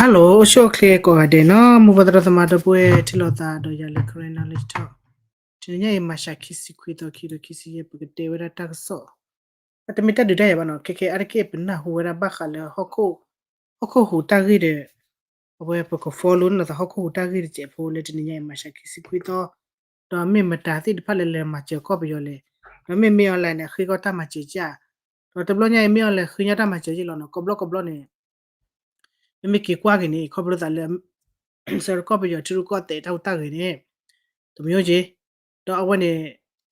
Hello အိၣ်ဆူၣ်အိၣ်ချ့ကိးဂၤဒဲးနီၤ, မိၢ်ပၢ်သရၣ်သမါဒီပုၢ်ဝဲၢ်ထံၣ်လိာ်သးဒီးယၤလၢ Karen Knowledge Talk, တနံၤညါအံၤ March ခံဆံခွံသီ ခံကထိခံဆံယဲၢ် ပကတဲဝဲဒၣ်တၢ်ကစီၣ်, တမ့ၢ်တၢ်ဒုးတၢ်ယၤဘၣ်နီၤ, ခဲခဲအါတက့ၢ်ပနၢ်ဟူဝဲဒၣ်ဘၣ်ဃးလၢ ဟီၣ်ခိၣ်ဟူးတၢ်ဂ့ၢ်ဒီး အဝဲပက follow န့ၣ်လီၤသး ဟီၣ်ခိၣ်ဟူးတၢ်ဂ့ၢ်တစဲးဖိလၢတနံၤညါအံၤ March ခံဆံခွံသီ, ဒီးမ့ၢ်မတၤသ့ၣ်တဖၣ်လၢလဲၤမၤစၢၤကီၢ်ပယီၤလဲၣ်, ဒီးမ့ၢ်မ့ၢ်အီၤလဲၣ်န့ၣ် အဃ့ကီၢ်တၢ်မၤစၢၤကၢ်, ဒီးတဘျီညါအံၤမ့ၢ်အီၤလဲၣ်ဃ့ကီၢ်တၢ်မၤစၢၤယ့ၣ်လီၤနီၤ, ကဘျီကဘျီန့ၣ် မ့မ့ၢ်က့ၤကွၢ်က့ၤန့ၣ် ခီဖျိသးလၢ စၢကီၢ်ပယီၤထံရူၢ်ကီၢ်သဲးတၢ်ဟူးတၢ်ဂဲၤန့ၣ်, တမံၤက့, ဒီးအဝဲန့ၣ်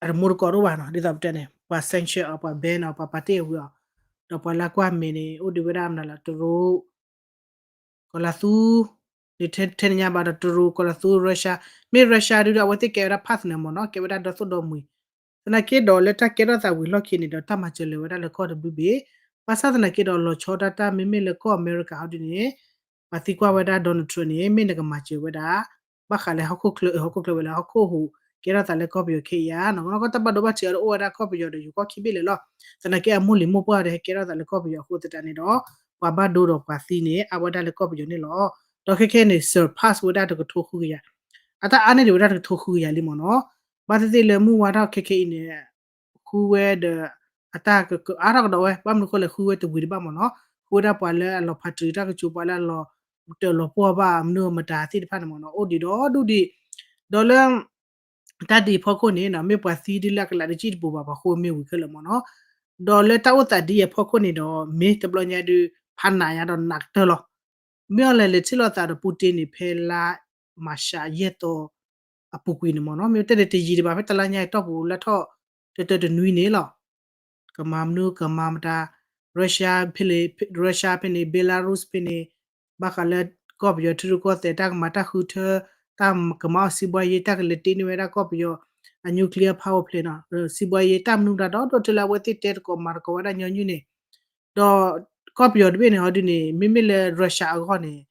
အတမူတကိးဒိၣ်ဘၣ်နီၤ, ဒ်သိးပတဲန့ၣ် ပှၤ sanction အီၤ ပှၤ ban အီၤ ပှၤပာ်တ့ၢ်အဝံၤအီၤ, ဒီးပှၤလၢကွၢ်မဲာ်န့ၣ် အိၣ်ဒံးဝဲဒၣ်မနုၤလၢတရူး ကီၤလၤသူ န့ၣ် ထဲန့ၣ်ညါဘၣ်ဒီးတရူး ကီၤလၤသူ Russia, မ့ၢ် Russia ဒုဒီး အဝဲသ့ၣ်ကဲဝဲဒၣ် partner မ့ၢ်နီၤ, ကဲဝဲဒၣ်ဒီသိၣ်ဒီမှံၤ, သနာ်က့ဒီးလၢတၢ်ကဲထီၣ်သးဝံၤလီၢ်ခံန့ၣ်ဒီး တၢ်မၤစၢၤလဲၤဝဲဒၣ်လၢကီၢ်တဘျုးဘ့ၣ်, ဘၣ်ဆၣ်သနာ်က့ဒီးလီၤဆီဒၣ်တၢ်မ့မ့ၢ်လၢကီၢ်အမဲရကၤဟီဒ်န့ၣ်, ပှၤသံကွၢ်ဝဲဒၣ် Donald Trump န့ၣ် မ့ၢ်နကမၤစၢၤဝဲဒၣ် ဘၣ်ဃးလၢဟီၣ်ခိၣ်ချၢ ဟီၣ်ခိၣ်ချၢဝဲလၢဟီၣ်ခိၣ်ဟူး ကဲထီၣ်သးလၢကီၢ်ပယီၤခဲအံၤဧါ, နီၢ်ကီၢ်တၢ်ဘၣ်ဒိဘၣ်ထံးအီၤဒီးအိၣ်ဝဲဒၣ်ကီၢ်ပယီၤဒီးယိၤကီၢ်ခံဘ့ၣ်လၢာ်လီၤ, သနာ်က့အမိၢ်လံၤမိၢ်ပှၢ်ဒီးဟဲကဲထီၣ်သးလၢကီၢ်ပယီၤအဃိသတးန့ၣ်ဒီး ပှၤဘၣ်ဒိဒီးပှၤသံန့ၣ် အါဝဲဒၣ်လၢကီၢ်ပယီၤန့ၣ်လီၤ, ဒီးခဲခဲန့ၣ် surpass ဝဲဒၣ်တကထိဃုကယၤ, အတၢ်အါန့ၢ်ဒံးဝဲဒၣ်တကထိဃုကယၤလံမ့ၢ်နီၤ, ဘၣ်သ့ၣ်သ့ၣ်လၢမုၢ်ဝါထီၣ်ခဲခဲအံၤန့ၣ် ဃုဝဲဒီး အတၢ်ကအါထီၣ်ကဒီးဝဲ ဘၣ်မနုၤဃိလဲၣ် ဃုဝဲတဝံၤတဘၣ်မ့ၢ်နီၤ, ဃုဝဲဒၣ်ပှၤလၢအလီၤဖးတရံးတၢ်ကစီၣ် ပှၤလၢအလီၤတၢၣ်လီၤပှီၢ်ဘၣ် မနုၤမတၤသ့ၣ်တဖၣ်န့ၣ်မ့ၢ်နီၤ အိၣ်ဒံးဒီးဒူၣ်ဒံး, ဒီးလၢ တၢ်ဒ်အံၤအဖီခိၣ်န့ၣ်နီၤ မ့ၢ်ပှၤသံဒ်လၢအကလးတစံၣ်တပူၤဘၣ် ပှၤဃိမ့ၢ်ဝံၤခဲလၢာ်မ့ၢ်နီၤ, ဒီးလၢတၢ်အိၣ်သးဒ်အံၤအဖီခိၣ်န့ၣ်ဒီး မ့ၢ်တဘျီညါဒုး ဖးနးညါဒီးနးကတၢၢ်လီၤ. မ့ၢ်အီၤလဲၣ်လဲၤထံၣ်လိာ်သးဒီး Putin န့ၣ် ဖဲလါမၤရှးယဲၢ်သီ အပူၤကွံာ်န့ၣ်မ့ၢ်နီၤ, မ့ၢ်တဲန့ၣ်တယံာ်ဒံးဘၣ် ဖဲတလါညါအံၤတီၢ်ပူၤလၢထီၣ် တတၢတနွံန့ၣ်လီၤ. ကမၤမနုၤကမၤမတၤ Russia ဖဲန့ၣ် Russia ဖဲန့ၣ် Belarus ဖဲန့ၣ် ဘၣ်ဃးလၢကီၢ်ပယီၤထံရူၢ်ကီၢ်သဲး တၢ်ကမၤတၢ်ဃုထၢ တၢ်ကမၤအီၣ်စံးဘှါယ့ တၢ်ကလဲၤတ့န့ၢ်ဝဲဒၣ်ကီၢ်ပယီၤ အ nuclear power plant နီၤ စံးဘှါယ့ တၢ်မနုၤမတၤဒီး ဒိၣ်တုၤလၢအဝဲသ့ၣ်တဲသကိးမၤသကိးဝဲဒၣ်ညီနုၢ်န့ၣ် ဒီးကီၢ်ပယီၤတဘ့ၣ်န့ၣ် ဟီဒုန့ၣ် မ့မ့ၢ်လၢ Russia အဂီၢ်န့ၣ်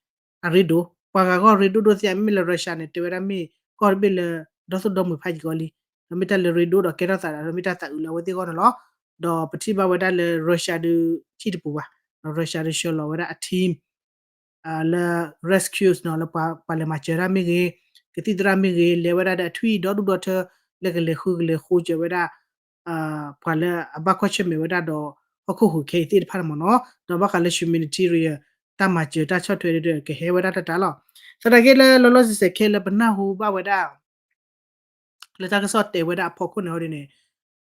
အရ့ဒိၣ် ပှၤဂၤဂီၢ်ရ့ဒိၣ်ဒိၣ်သ့ၣ် မ့မ့ၢ်လၢ Russia န့ၣ် တဲဝဲဒၣ်မ့ၢ်ကီၢ်တဘ့ၣ်လၢ ဒီသိၣ်ဒီမှံၤဖးယံၤကီးလံ, ဒီးမ့ၢ်တၢ်လၢရ့ဒိၣ်ဒီးကဲထီၣ်သးဒီး မ့ၢ်တၢ်သးအုးလၢအဝဲသ့ၣ်ဂီၢ်န့ၣ်လီၤ. ဒီးပထံၣ်ဘၣ်ဝဲဒၣ်လၢ Russia ဒုး ထံၣ်တပူၤဘၣ်, ဒီး Russia ဒုးဆှၢလီၤဝဲဒၣ်အ team လၢ rescues နီၤ လၢပှၤလဲၤမၤစၢၤတၢ်မ့ၢ်ဂ့ၤ, ကသံၣ်သရၣ်မ့ၢ်ဂ့ၤ လဲၤဝဲဒၣ်ဒီးအထွံၣ်ဒီဒူၣ်ဒီထၢ လၢကလဲၤဃုကလဲၤဃိစၢၤဝဲဒၣ် ပှၤလၢအဘၣ်ကွၢ်ဆၢၣ်မဲာ်ဝဲဒၣ်ဒီး ဟီၣ်ခိၣ်ဟူးခဲအံၤသ့ၣ်တဖၣ်န့ၣ်မ့ၢ်နီၤ, ဒီးဘၣ်ဃးလၢ humanitarian တၢ်မၤစၢၤတၢ်ဆီၣ်ထွဲဒီးကဟဲဝဲဒၣ်တၢ်တၢ်လီၤ. သနာ်က့လၢလီၤလီၤဆဲးဆဲးခဲလၢပနၢ်ဟူဘၣ်ဝဲဒၣ် လၢတၢ်ကစီၣ်တဲဝဲဒၣ်အဖီခိၣ်န့ၣ်ဟီဒ်န့ၣ်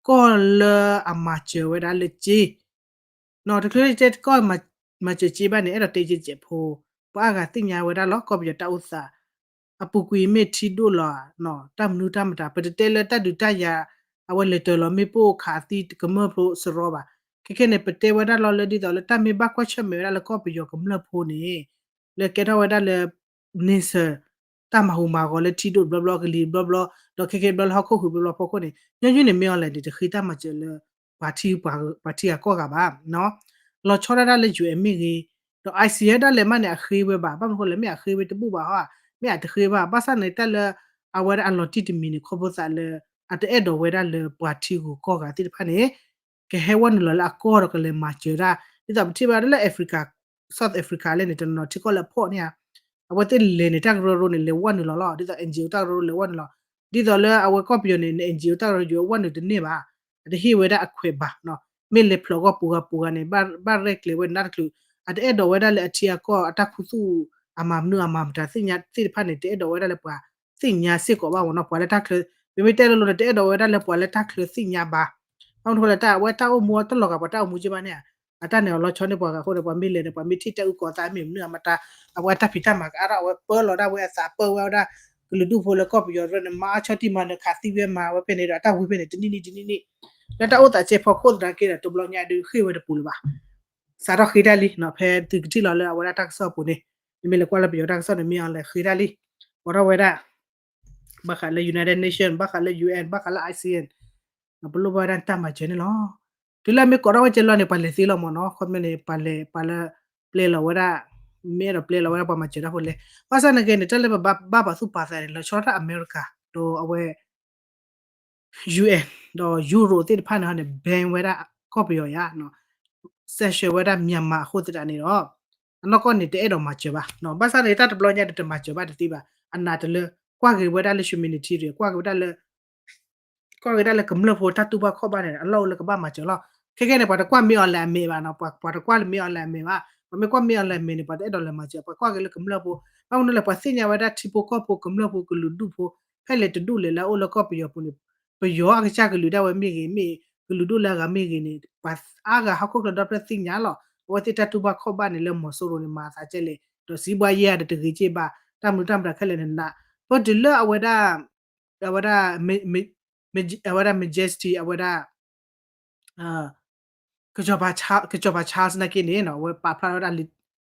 ကီၢ်လၢအမၤစၢၤဝဲဒၣ်လၢစ့ နီၤ တချုးတဲကီၢ်မၤစၢၤစ့ဘၣ်န့ၣ် အဲၣ်ဒိးတဲကဲကဲးဖိ ပှၤအါဂၤသ့ၣ်ညါဝဲဒၣ်လီၤ ကီၢ်ပယီၤတၢ်အိၣ်သး အပူၤကွံာ်မ့ၢ်ထံဒိၣ်လီၤ တၢ်မနုၤတၢ်မတၤ ပတတဲလၢတၢ်ဒုးတၢ်ယၤ အဝဲလဲၤတၢၤလီၤမ့ၣ်ပိၢ်ခးသံကမၢၢ်ဖိစရီဘၣ်. ခဲခဲန့ၣ် ပတဲဝဲဒၣ်လီၤလၢဒ်သိးလၢတၢ်မ့ၢ်ဘၣ်ကွၢ်ဆၢၣ်မဲာ်ဝဲဒၣ်လၢကီၢ်ပယီၤကမျၢၢ်ဖိန့ၣ် လၢကဲထီၣ်ဝဲဒၣ်လၢ နစၢၢ် တၢ်မၤဟူးမၤဂီၤလၢထံဒိၣ်တဘျီဘျီကလံၤတဘျီဘျီ ဒီးခဲခဲဘျီလၢဟီၣ်ခိၣ်ဟူးဘျီဘျီဖီခိၣ်န့ၣ် ညီနုၢ်န့ၣ်မ့ၢ်အီၤလဲၣ်န့ၣ် တဃ့တၢ်မၤစၢၤလၢ ပှၤထံ ပှၤထံဂၤကီၢ်ဂၤဘၣ် လီၤဆီဒၣ်တၢ်လၢ ယူၢ်အဲၣ် မ့ၢ်ဂ့ၤ, ဒီး ICRC ဒၣ်လဲာ်မးန့ၣ် အဃ့ဝဲဘၣ်, ဘၣ်မနုၤဃိလဲၣ် မ့ၢ်အဃ့ဝဲတဘူၣ်ဘၣ်ဟီ, မ့ၢ်အတဃ့ဘၣ်, ဘၣ်ဆၣ်န့ၣ်တၢ်လၢ အဝဲဒၣ်အလီၤတံၢ်တမံၤန့ၣ် ခီဖျိသးလၢ အတအဲၣ်ဒိးဝဲဒၣ်လၢပှၤထံဂုၤကီၢ်ဂၤသ့ၣ်တဖၣ်န့ၣ် ကဟဲဝဲနုာ်လီၤလၢအကီၢ်ဒီးကလဲၤမၤစၢၤတၢ်, ဒ်သိးပထံၣ်ဘၣ်လၢ Africa, South Africa လဲၣ်န့ၣ် တနီၤထံကီၢ်လၢအဖှီၣ်န့ၣ်ဧါ, အဝဲသ့ၣ်လဲၤန့ၣ် တၢ်ကရၢကရိန့ၣ် လဲၤဝဲနုာ်လီၤလီၤ, ဒ်သိး NGO တၢ်ကရၢကရိလဲၤဝဲနုာ်လီၤ, ဒ်သိးလၢအဝဲကီၢ်ပယီၤန့ၣ် NGO တၢ်ကရၢကရိဝဲနုာ်တန့ၢ်ဘၣ်, အတဟ့ၣ်ဝဲဒၣ်အခွဲးဘၣ်, မ့ၢ်လဲၤဖျိးကီၢ်ပူၤဂၤပူၤဂၤန့ၣ် ဘၣ်ရဲၣ်ကျဲၤဝဲနးတချုး, အတအဲၣ်ဒိးဝဲဒၣ်လၢအထံအကီၢ်အတၢ်ခူသူၣ်အမၤမနုၤအမၤမတၤသ့ၣ်ညါသ့ၣ်တဖၣ်န့ၣ် တအဲၣ်ဒိးဝဲဒၣ်လၢပှၤသ့ၣ်ညါစ့ၢ်ကီးဘၣ်မ့ၢ်နီၤ, ပှၤလၢတၢ်ချၢ, မ့မ့ၢ်တဲလိၤလိၤန့ၣ် တအဲၣ်ဒိးဝဲဒၣ်လၢပှၤလၢတၢ်ချၢသ့ၣ်ညါဘၣ်, ဘၣ်မနုၤဃိလဲၣ် တၢ်အဝဲတၢ်အိၣ်မူအတလီၤဂာ်ပှၤတၢ်အိၣ်မူက့ဘၣ်န့ၣ်ဧါ အတၢ်န့ၣ်အလီၤဆီန့ၢ်ပှၤဂၤအဃိန့ၣ် ပှၤမ့ၢ်လဲၤန့ၣ် ပှၤမ့ၢ်ထံၣ်တၢ်အုၣ်ကီၤသးမ့ၢ်မနုၤအမတၤ အဝဲတၢ်ဖံးတၢ်မၤကအါထီၣ် အဝဲပၢလီၤဒၣ်ဝဲအသး ပၢဝဲဒၣ် ကလုာ်ဒူၣ်ဖိလၢကီၢ်ပယီၤတဖၣ်န့ၣ် မၤအါဆီၣ်တံၢ်မၤနၢၤခးသံဝဲမၤဝဲဖဲန့ၣ်ဒီး အတၢ်ဝံဖဲန့ၣ် တနံၣ်နံၣ်တနံၣ်နံၣ် လၢတၢ်အိၣ်သးစဲးဖီခိၣ်သနာ်က့ဒီး တဘျီညါဒုးဃ့ၢ်ဝဲတပူၤလၢၤဘၣ် စးထီၣ်ဃ့တၢ်လံနီၤ ဖဲသုကထံၣ်လီၤလၢအဝဲဒၣ်တၢ်ကစီၣ်အပူၤန့ၣ် နမ့ၢ်လဲၤကွၢ်လၢပယီၤတၢ်ကစီၣ်န့ၣ် မ့ၢ်အီၤလဲၤဃ့တၢ်လံ အိးထီၣ်ဝဲဒၣ် ဘၣ်ဃးလၢ United Nation ဘၣ်ဃးလၢ ယူၣ်အၣ် ဘၣ်ဃးလၢ ICN ပလိၣ်ဘၣ်ဝဲဒၣ်တၢ်မၤစၢၤန့ၣ်လီၤ. တုၤလၢအမ့ၢ်ကိးထီၣ်ဝဲကဲလီၤန့ၣ် ပှၤလဲၤသ့လီၤမ့ၢ်နီၤ ခီပညီန့ၣ် ပှၤလဲၤ ပှၤလၢ ပျဲလီၤဝဲဒၣ် မ့ၢ်အဲၣ်ဒိးပျဲလီၤဝဲဒၣ်ပှၤမၤစၢၤတၢ်ဖိလဲၣ် ဘၣ်ဆၣ်သနာ်က့န့ၣ် တၢ်လၢပဘၣ်ပာ်သူၣ်ပာ်သးန့ၣ် လီၤဆီဒၣ်တၢ်အမဲရကၤ ဒီးအဝဲ ယူၣ်အၣ် ဒီးယူရိးသ့ၣ်တဖၣ်န့ၣ်ဟီန့ၣ် ban ဝဲဒၣ်ကီၢ်ပယီၤယါ sanction ဝဲဒၣ် Myanmar အဃိသတးန့ၣ်ဒီး အနီၢ်ကီၢ်န့ၣ် တအဲၣ်ဒိးမၤစၢၤဘၣ် ဘၣ်ဆၣ်န့ၣ် တၢ်တဘျီညါဒီးတမၤစၢၤဘၣ်တသ့ဘၣ် အနးတလၢ ကွၢ်က့ၤဝဲဒၣ်လၢ humanitarian ကွၢ်က့ၤဝဲဒၣ်လၢ ကွၢ်က့ၤဒၣ်လၢကမျၢၢ်ဖိတၢ်တူၢ်ဘၣ်ခီၣ်ဘၣ်န့ၣ် အလီၢ်အိၣ်လၢကဘၣ်မၤစၢၤလီၤ. ခဲကဲန့ၣ် ပှၤတကွၢ်မ့ၢ်အီၤလဲၤအမဲာ်ဘၣ်နီၤ ပှၤတကွၢ်လၢမ့ၢ်အီၤလဲၤအမဲာ်ဘၣ် ပှၤမ့ၢ်ကွၢ်မ့ၢ်အီၤလဲၤအမဲာ်န့ၣ် ပှၤတအဲၣ်ဒိးလဲၤမၤစၢၤ ပှၤကွၢ်က့ၤလၢကမျၢၢ်ဖိ ဘၣ်မနုၤလဲၣ် ပှၤသ့ၣ်ညါဝဲဒၣ်ထံဖိကီၢ်ဖိကမျၢၢ်ဖိကလုာ်ဒူၣ်ဖိ ဖဲလဲၣ်တဒူၣ်လဲၣ်လၢအအိၣ်လၢကီၢ်ပယီၤပူၤန့ၣ် ပယီၤအကစၢ်ကလုာ်ဒၣ်ဝဲမ့ၢ်ဂ့ၤ မ့ၢ်ကလုာ်ဒူၣ်လၢအဂၤမ့ၢ်ဂ့ၤန့ၣ် ပှၤအါဂၤဟီၣ်ခိၣ်ချၢဒီဖျၢၣ်သ့ၣ်ညါလီၤ အဝဲသ့ၣ်တၢ်တူၢ်ဘၣ်ခီၣ်ဘၣ်န့ၣ်လၢမီၤစိရိၤန့ၣ် မၤသးကဲလဲၣ် ဒီးစံးဘှါယဲၢ်တဂ့ၤက့ဘၣ် တၢ်မနုၤတၢ်မတၤခဲလၢာ်န့ၣ်နး ပတုၤလၢအဝဲဒၣ် အဝဲဒၣ် အဝဲဒၣ် Majesty အဝဲဒၣ် ကစီၤပၤ Charles နာ်က့န့ၣ် အဝဲပာ်ဖျါထီၣ်ဝဲဒၣ်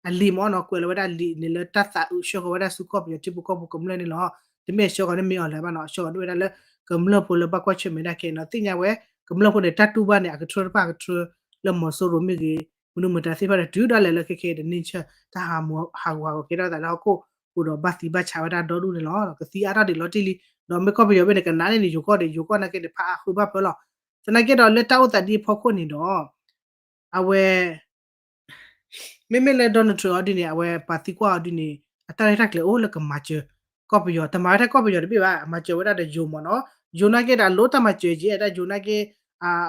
အလံာ်မ့ၢ်နီၤ ကွဲးလီၤဝဲဒၣ်လံာ်န့ၣ်လၢတၢ်သးအုးဆှၢဃီၤဝဲဒၣ်ဆူကီၢ်ပယီၤထံဖိကီၢ်ဖိကမျၢၢ်န့ၣ်လီၤ. တမ့ၢ်ဆှၢဃီၤန့ၣ်မ့ၢ်အီၤလဲၤဘၣ်နီၤ ဆှၢဃီၤဒၣ်ဝဲဒၣ်လၢ ကမျၢၢ်ဖိလၢဘၣ်ကွၢ်ဆၢၣ်မဲာ်ဒၣ်ခဲအံၤနီၤ သ့ၣ်ညါဝဲ ကမျၢၢ်ဖိန့ၣ် တၢ်တူၢ်ဘၣ်န့ၣ် အကထြၢတဖၣ်အကထြၢ လၢမီၤစိရိၤမ့ၢ်ဂ့ၤ မနုၤမတၤသ့ၣ်တဖၣ်ဒီး တုၤဒၣ်လဲာ်လၢခဲခဲအံၤဒီး nature တၢ်ဟးဂူာ်ဟးဂီၤကဲထီၣ်သးလၢဟီၣ်ခိၣ်ပူၤဒီး ဘၣ်သံဘၣ်ဆးဝဲဒၣ်ဒီဒူၣ်န့ၣ်လီၤ. ကသံအါထီၣ်ဒံးလီၤတံၢ်လံ ဒီးမ့ၢ်ကီၢ်ပယီၤဘၣ်န့ၣ် ကနးန့ၢ်န့ၣ် ယိၤကီၢ်ဒီး ယိၤကီၢ်နာ်က့န့ၣ် ဖးအါဃုဘၣ်ဖၢလီၤ. သနာ်က့ဒီးလၢတၢ်အိၣ်သးဒ်အဖီခိၣ်န့ၣ်ဒီး အဝဲ မ့မ့ၢ်လၢ Donald Trump အီၤဒ်န့ၣ် အဝဲပှၤသံကွၢ်အီၤဒ်န့ၣ် အတၢ်ရဲၣ်တၢ်ကျဲၤအိၣ်လၢကမၤစၢၤ ကီၢ်ပယီၤ တမၤဝဲဒၣ်ကီၢ်ပယီၤတဘ့ၣ်ဘၣ် အမၤစၢၤဝဲဒၣ်ဒီးယိၤမ့ၢ်နီၤ ယိၤနာ်က့ဒီး အလိၣ်တၢ်မၤစၢၤကဲ အတၢ်ယိၤနာ်က့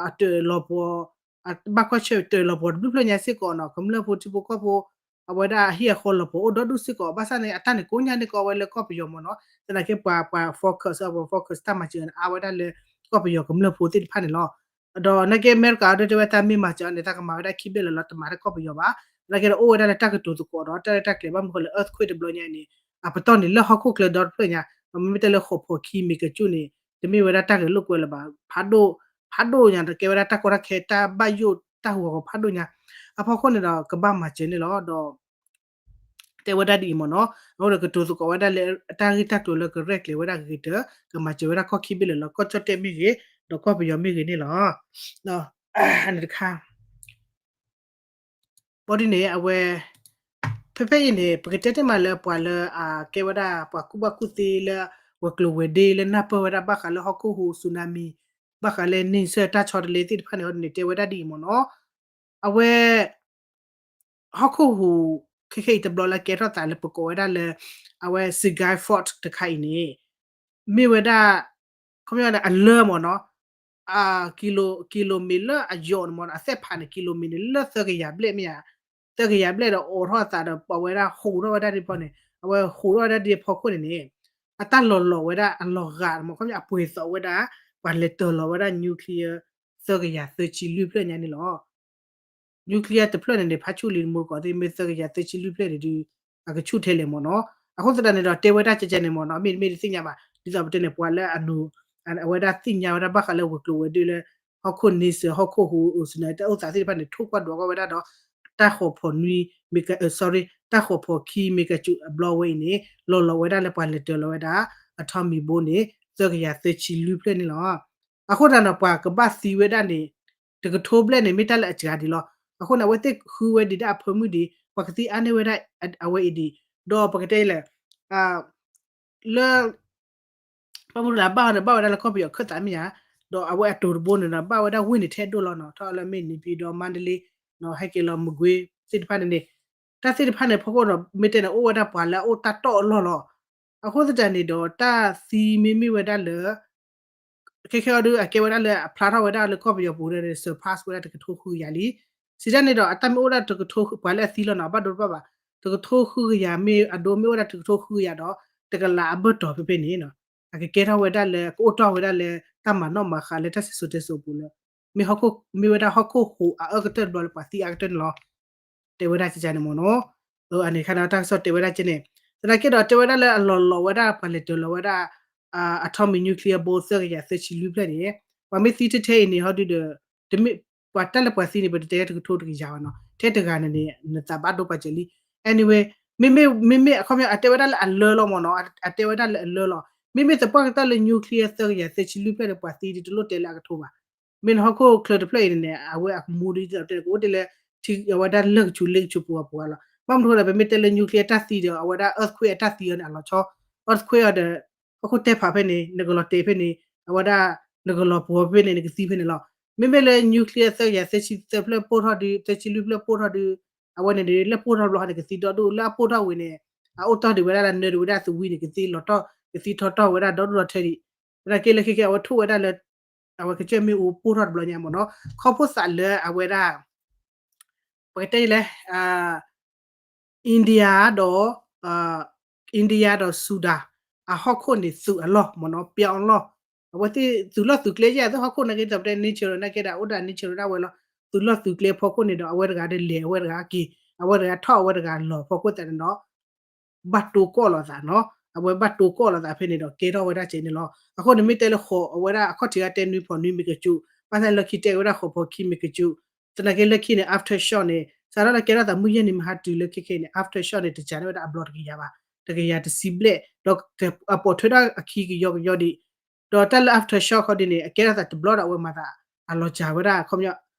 အတၢၢ်လီၤပှီၤ ဘၣ်ကွၢ်ဆၢၣ်တၢၢ်လီၤပှီၤတဘျုးဖျၢၣ်ညါစ့ၢ်ကီးနီၤ ကမျၢၢ်ဖိထံဖိကီၢ်ဖိ အဝဲဒၣ်အဟံၣ်အဃီလီၤပှီၤအိၣ်ဒီဒူၣ်စ့ၢ်ကီး ဘၣ်ဆၣ်န့ၣ် အတၢ်န့ၣ်ကိးညါန့ၣ်ကီးဝဲလၢကီၢ်ပယီၤမ့ၢ်နီၤ သနာ်က့ပှၤ ပှၤ focus အပှၤ focus တၢ်မၤစၢၤန့ၣ် အါဝဲဒၣ်လၢ ကီၢ်ပယီၤကမျၢၢ်ဖိသ့ၣ်တဖၣ်န့ၣ်လီၤ. ဒီးနာ်က့အမဲရကၤအီၤဒ်တဲဝဲတၢ်မ့ၢ်မၤစၢၤအီၤန့ၣ် တၢ်ကမၤဝဲဒၣ်ခံဘျဲၣ်လီၤလီၤ တမၤတၢ်ကီၢ်ပယီၤဘၣ် သနာ်က့ဒီးအိၣ်ဝဲဒၣ်လၢတၢ်ကတိၤသကိးဒီး တၢ်ရဲၣ်တၢ်ကျဲၤဘၣ်မနုၤဃိလၢ earthquake တဘျီညါအံၤန့ၣ် အပတီၢ်န့ၣ်လၢဟီၣ်ခိၣ်ချၢဒီတဖျၢၣ်ညါ မ့မ့ၢ်တဲလၢဃိာ်ဖီၣ်ခံမ့ၢ်ကစူၣ်န့ၣ် တမ့ၢ်ဝဲဒၣ်တၢ်ဂဲၤလိာ်ကွဲလၢၤဘၣ် ဖးဒိၣ် ဖးဒိၣ်ညါ တကဲဝဲဒၣ်တၢ်ကီတၢ်ခဲ တၢ်ဘၣ်ယိၣ်တၢ်ဟူးဂီၤဖးဒိၣ်ညါ အဖီခိၣ်န့ၣ်ဒီး ကဘၣ်မၤစၢၤန့ၣ်လီၤ ဒီး တဲဝဲဒၣ်ဒ်အံၤမ့ၢ်နီၤ အဃိဒီးကတိၤသကိးဝဲဒၣ်လၢတၢ်ဂ့ၢ်တၢ်ကျိၤလၢကရဲၣ်ကျဲၤဝဲဒၣ်ဂ့ၤတၢၢ် ကမၤစၢၤဝဲဒၣ်ကီၢ်ခံဘ့ၣ်လၢာ်လီၤ ကီၢ်ကၠီၣ်တဲၣ်မ့ၢ်ဂ့ၤ ဒီးကီၢ်ပယီၤမ့ၢ်ဂ့ၤန့ၣ်လီၤ. အန့ၣ်တခါ ဘၣ်ဒ်န့ၣ် အဝဲ ဖဲဖဲအံၤန့ၣ် ပကတဲတ့ၢ်မးလၢပှၤလၢအကဲဝဲဒၣ်ပှၤကူၣ်ဘၣ်ကူၣ်သ့လၢ ဝဲၤကျိၤဝဲၤဒ့လၢနၢ်ပၢၢ်ဝဲဒၣ်ဘၣ်ဃးလၢဟီၣ်ခိၣ်ဟူး tsunami ဘၣ်ဃးလၢ နံၣ်ဆၢၣ် တၢ်ဆီတလဲသ့ၣ်တဖၣ်န့ၣ် ဟီဒ်န့ၣ် တဲဝဲဒၣ်ဒ်အံၤမ့ၢ်နီၤ အဝဲ ဟီၣ်ခိၣ်ဟူး ခဲခဲအံၤတဘျီလၢကဲထီၣ်သးလၢပကိးဝဲဒၣ်လၢ အဝဲ Sinai Fault တခါအံၤန့ၣ် မ့ၢ်ဝဲဒၣ် ခီပညီန့ၣ် အလၢမ့ၢ်နီၤ ကီလိုမ့ၣ်လၢအယိာ်န့ၣ်မ့ၢ်နီၤ အသဲၣ်ဖးန့ၣ် ကီလိုမ့ၣ်န့ၣ် လၢသၢကယၤဘျဲၣ်မ့ၢ်ဧါ သၢကယၤဘျဲၣ်ဒီးအိးထီၣ်အသးဒီး ပှၤဝဲဒၣ်ဟူးထီၣ်ဝဲဒၣ်ဒ်ဖီန့ၣ် အဝဲဟူးထီၣ်ဝဲဒၣ်ဒ်အဖီခိၣ်န့ၣ်န့ၣ် အတၢ်လီၤလီၤဝဲဒၣ်အလီၤဂာ်မ့ၢ် ခီပညီအပှဲၤသိးဝဲဒၣ် ပှၤလဲၤတၢၤလီၤဝဲဒၣ် nuclear သၢကယၤသၢဆံလွံၢ်ဖျၢၣ်ညါန့ၣ်လီၤ. nuclear တဖျၢၣ်န့ၣ်န့ၣ် ဖးဆူၣ်လံတမူတကိးသ့ၣ် မ့ၢ်သၢကယၤသၢဆံလွံၢ်ဖျၢၣ်န့ၣ်ဒီး အကဆူၣ်ထဲလဲၣ်မ့ၢ်နီၤ. အဃိသတးန့ၣ်ဒီး တဲဝဲဒၣ်ကဲကဲန့ၣ်မ့ၢ်နီၤ မ့တမ့ၢ်တသ့ၣ်ညါဘၣ် ဒ်သိးပတဲန့ၣ် ပှၤလၢအနူ အဝဲဒၣ်သ့ၣ်ညါဝဲဒၣ်ဘၣ်ဃးလၢဝဲၤကျိၤဝဲၤဒ့လၢ ဟီၣ်ခိၣ်နံၤစၢၤ ဟီၣ်ခိၣ်ဟူး tsunami တၢ်အိၣ်သးသ့ၣ်တဖၣ်န့ၣ် ထိၣ်ကွၢ်ဒွးကွၢ်ဝဲဒၣ်ဒီး တၢ်ဃိာ်ဖီၣ်နွံ မ့ၢ်က sorry တၢ်ဃိာ်ဖီၣ်ခံ မ့ၢ်ကစူးအဘျီဝဲအံၤန့ၣ် လီၤလီၤဝဲဒၣ်လၢပှၤလဲၤတၢၤလီၤဝဲဒၣ် အထီမံၤဘိန့ၣ် သၢကယၤသၢဆံလွံၢ်ဖျၢၣ်န့ၣ်လီၤ. အဃိသတးန့ၣ် ပှၤကဘၣ်သံဝဲဒၣ်န့ၣ် တကထိဘျဲၣ်န့ၣ် မ့ၢ်တၢ်လၢအစှၤဒံးလီၤ. အဃိန့ၣ် အဝဲသ့ၣ်ဃုဝဲဒံးဒၣ်အဖၢမုၢ်ဒံး ပှၤကသံအါန့ၢ်ဝဲဒၣ်အဝဲအံၤဒံး ဒီးပကတဲလဲၣ် လၢ ဘၣ်မနုၤလၢအဘၣ်အီၤန့ၣ် ဘၣ်ဝဲဒၣ်လၢကီၢ်ပယီၤခၢၣ်သးမ့ၢ်ဧါ, ဒီးအဝဲအတိၤတဘိန့ၣ်ဒီး ဘၣ်ဝဲဒၣ်ဝ့ၢ်န့ၣ်ထဲဒိၣ်လီၤနီၤ, ထီၣ်လၢမ့ၢ်န့ၣ် ဖံဒီးမါဒလ့ ဟဲက့ၤလီၤမကွ့သ့ၣ်တဖၣ်န့ၣ်န့ၣ်, တၢ်သ့ၣ်တဖၣ်န့ၣ် ဖီခိၣ်ဒီး မ့ၢ်တဲန့ၣ် အိၣ်ဝဲဒၣ်ပှၤလၢအအိၣ်တၢ်တီၢ်အလီၢ်လီၤ. အဃိသတးန့ၣ်ဒီး တၢ်သံမ့မ့ၢ်ဝဲဒၣ်လၢ ခဲခဲအံၤဒီး အကဲဝဲဒၣ်လၢအဖျါထီၣ်ဝဲဒၣ်လၢကီၢ်ပယီၤပူၤဒီး surpass ဝဲဒၣ်တကထိဃုကယၤလံ. စံးတၢ်န့ၣ်ဒီး အတၢ်မ့ၢ်အိၣ်ဒၣ်တကထိ ပှၤလၢအသံလီၤနီၤ ဘၣ်ဒိတဘၣ်ဘၣ်, တကထိဃုကယၤမ့ၢ်အဒိ မ့ၢ်အိၣ်ဒၣ်တကထိဃုကယၤဒီး တကလးအဘၢၣ်တီၤဖဲဖဲန့ၣ်နီၤ, အကကဲထီၣ်ဝဲဒၣ်လၢ ကအိၣ်တီၢ်ဝဲဒၣ်လၢ တၢ်မၤနီၣ်မၤဃါလၢတၢ်စံၣ်စိၤတဲစိၤအပူၤလၢ မ့ၢ်ဟီၣ်ခိၣ် မ့ၢ်ဝဲဒၣ်ဟီၣ်ခိၣ်ဟူးအအၢကတၢၢ်တဘျီလၢပှၤသံအါကတၢၢ်န့ၣ်လီၤ. တဲဝဲဒၣ်ကန့ၣ်မ့ၢ်နီၤ. အန့ၣ်ခါန့ၣ် တၢ်ကစီၣ်တဲဝဲဒၣ်ကန့ၣ်, သနာ်က့ဒီး တဲဝဲဒၣ်လၢအလီၤလီၤဝဲဒၣ်ပှၤလဲၤတၢၤလီၤဝဲဒၣ် atomic nuclear bomb သၢကယၤသၢဆံလွံၢ်ဖျၢၣ်န့ၣ်, ပှၤမ့ၢ်သံထဲထဲအံၤန့ၣ် ဟီဒုဒီး တမ့ၢ် ပှၤတၢ်လၢပှၤသံန့ၣ် ပတတဲတကထိတကယၤဘၣ်နီၤ, ထဲတဂၤန့ၣ်န့ၣ် နသးဘၣ်ဒိပာ်စၢၤလံ. Anyway, မ့မ့ၢ် မ့မ့ၢ်အခီပညီ အတဲဝဲဒၣ်လၢအလၢလီၤမ့ၢ်နီၤ, အတဲဝဲဒၣ်လၢအလၢလီၤ. မ့မ့ၢ်သပှၢ်ကတၢၢ်လၢ nuclear သၢကယၤသၢဆံလွံၢ်ဖျၢၣ်န့ၣ် ပှၤသံဒ်တလိၣ်တဲလၢအကထိဘၣ်. မ့ၢ်နဟီၣ်ခိၣ်ချၢတဖျၢၣ်အံၤန့ၣ်န့ၣ် အဝဲအကမူဒ်သိးတဲ ကအိၣ်တ့ၢ်လၢ ထံအဝဲဒၣ်လၢၢ်ကဆူးလ့ကဆူးပူၤအပူၤအလီၤ. ဘၣ်မနုၤအဃိဒီး ပမ့ၢ်တဲလၢ nuclear တၢ်သံဒီး အဝဲဒၣ် earthquake အတၢ်သံအီၤန့ၣ် အလီၤဆီ, earthquake အီၤဒီး ဟီၣ်ခိၣ်တဲဖးဖဲန့ၣ် နကလီၤတဲာ်ဖဲန့ၣ်, အဝဲဒၣ် နကလီၤပှီၤဖဲန့ၣ် နကသံဖဲန့ၣ်လီၤ. မ့မ့ၢ်လၢ nuclear သၢကယၤသၢဆံသၢဖျၢၣ်ပိၢ်ထီၣ်ဒု သၢဆံလွံၢ်ဖျၢၣ်ပိၢ်ထီၣ်ဒု အဝဲန့ၣ်ဒီး လၢပိၢ်ထီၣ်တဘျီဃီန့ၣ် ကသံဒီဒူၣ်, လၢအပိၢ်ထီၣ်ဝံၤန့ၣ် အအိၣ်တီၢ်ဒံးဝဲဒၣ်လၢနၢဒံးဝဲဒၣ်သဝံန့ၣ် ကသံလီၤတီၢ် ကသံထီၣ်တီၢ်ဝဲဒၣ်ဒီဒူၣ်ဒီထၢဒံး. သနာ်က့လၢခဲကဲ အဝဲထိၣ်ဝဲဒၣ်လၢ အဝဲကစၢၢ်မ့ၣ်အူပိၢ်ထီၣ်တဘျီညါမ့ၢ်နီၤ, ခီဖျိသးလၢအဝဲဒၣ် ပကတဲလဲၣ် India ဒီး India ဒီး Sudan အဟီၣ်ခိၣ်န့ၣ်သုးအလီၢ်မ့ၢ်နီၤ, ပျီအလီၢ်, အဝဲသ့ၣ်သုးလီၢ်သုးကျဲယဲၢ် အသ့ၣ်ဟီၣ်ခိၣ်နာ်က့ တၢ်ပတဲ nature နာ်က့ဒၣ် အိၣ်ဒၣ် nature ဒၣ်ဝဲလီၤ. သုးလီၢ်သုးကျဲဖီခိၣ်န့ၣ်ဒီး အဝဲတဂၤဒီးလဲၤအဝဲတဂၤက့ၤ, အဝဲတဂၤထီၣ်အဝဲတဂၤလီၤဖီခိၣ်သတးန့ၣ်ဒီး ဘၣ်တိကိးလိာ်သးနီၤ, အဝဲဘၣ်တိကိးလိာ်သးဖဲန့ၣ်ဒီး ကဲထီၣ်ဝဲဒၣ်ကဲန့ၣ်လီၤ. အဃိန့ၣ်မ့ၢ်တဲလၢဃိးအဝဲဒၣ်အခီၣ်ထံးအတဲနွံဖီၣ်နွံမ့ၢ်ကစူး, ဘၣ်ဆၣ်လၢခံတဲဝဲဒၣ်ဃိးဖီၣ်ခံမ့ၢ်ကစူး, သနာ်က့လၢခံန့ၣ် aftershock န့ၣ် စးထီၣ်လၢကဲထီၣ်သးမုၢ်ယဲၢ်နံၤမဟါတုၤလၢခဲခဲအံၤန့ၣ် aftershock န့ၣ် တစှၤန့ၢ်ဝဲဒၣ်အဘျီတကယၤဘၣ်, တကယၤတဆံဘျဲၣ်, ဒီးအပိာ်ထွဲဒၣ်အခံကယီကယီဒံး, ဒီးတၢ်လၢ aftershock ခီဒ်န့ၣ် အကဲထီၣ်သးတဘျီဒီးအဝဲမၤသး အလီၤစှၤဝဲဒၣ် ခီပညီ